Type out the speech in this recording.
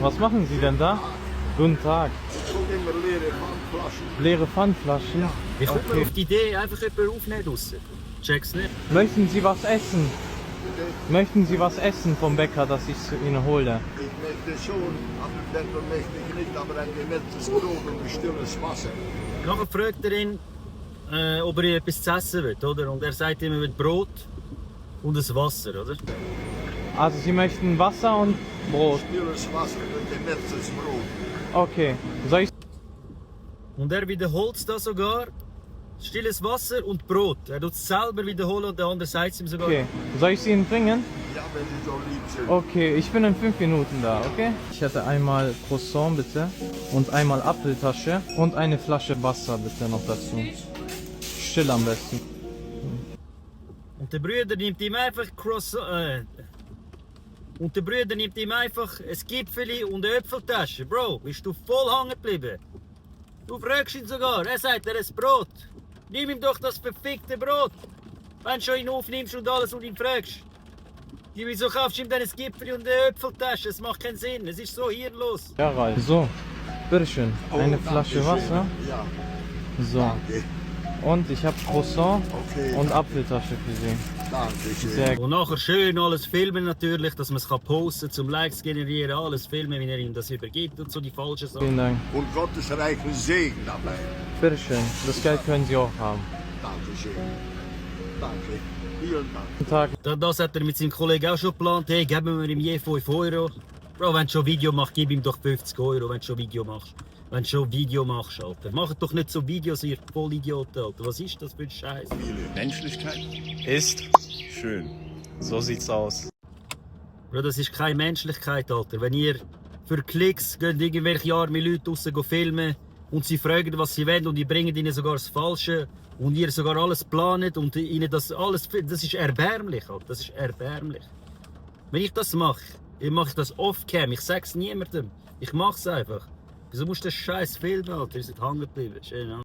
Was machen Sie denn da? Guten Tag. Ich gucke immer leere Pfandflaschen. Leere Pfandflaschen? Wie kommt man auf die Idee, einfach jemanden aufnehmen draussen? Check's nicht. Möchten Sie was essen? Möchten Sie was essen vom Bäcker, dass ich es Ihnen hole? Ich möchte schon, aber Bäcker möchte ich nicht, aber ein gemetztes Brot und stilles Wasser. Nachher fragt er ihn, ob er etwas zu essen will, oder? Und er sagt ihm, er will Brot und ein Wasser, oder? Also Sie möchten Wasser und Brot. Stilles Wasser und gemetztes Brot. Okay. Soll ich... Und er wiederholt das sogar. Stilles Wasser und Brot. Er tut es selber wiederholen und der andere sagt es ihm sogar. Okay. Soll ich sie Ihnen bringen? Ja, wenn Sie so lieb sind. Okay, ich bin in 5 Minuten da, okay? Ich hätte einmal Croissant bitte und einmal Apfeltasche und eine Flasche Wasser bitte noch dazu. Still am besten. Und der Bruder nimmt ihm einfach Und der Bruder nimmt ihm einfach ein Gipfeli und eine Äpfeltasche. Bro, bist du voll hängen geblieben? Du fragst ihn sogar, er sagt, er ist Brot. Nimm ihm doch das verfickte Brot. Wenn du schon ihn aufnimmst und alles und ihn fragst. Wieso kaufst du ihm dann ein Gipfeli und eine Äpfeltasche? Es macht keinen Sinn, es ist so hirnlos. Ja, Ralf. So, bitteschön. Eine Flasche Dankeschön. Wasser. Ja, So. danke. Und ich habe Croissant Okay. und Apfeltasche für Sie. Danke schön. Sehr gut. Und nachher schön alles filmen natürlich, dass man es posten kann, zum Likes generieren, alles filmen, wie er ihm das übergibt und so die falschen Sachen. Vielen Dank. Und Gottes reichen Segen dabei. Bitteschön. Das Geld können Sie auch haben. Dankeschön. Danke. Vielen Dank. Guten Tag. Das hat er mit seinem Kollegen auch schon geplant. Hey, geben wir ihm je 5 Euro. Bro, wenn du schon Video machst, gib ihm doch 50 Euro, wenn du schon Video machst. Wenn du schon Video machst, Alter. Mach doch nicht so Videos, ihr Vollidioten, Alter. Was ist das für ein Scheiß? Menschlichkeit. Ist schön. So sieht's aus. Bro, das ist keine Menschlichkeit, Alter. Wenn ihr für Klicks geht irgendwelche arme Leute draussen filmen und sie fragen, was sie wollen und die bringen ihnen sogar das Falsche und ihr sogar alles planet und ihnen das alles... Das ist erbärmlich, Alter. Das ist erbärmlich. Wenn ich das mache ich das off-cam. Ich sag's niemandem. Ich mach's einfach. Wieso musst du den Scheiß filmen, Alter? Ihr seid hängen geblieben. Schön,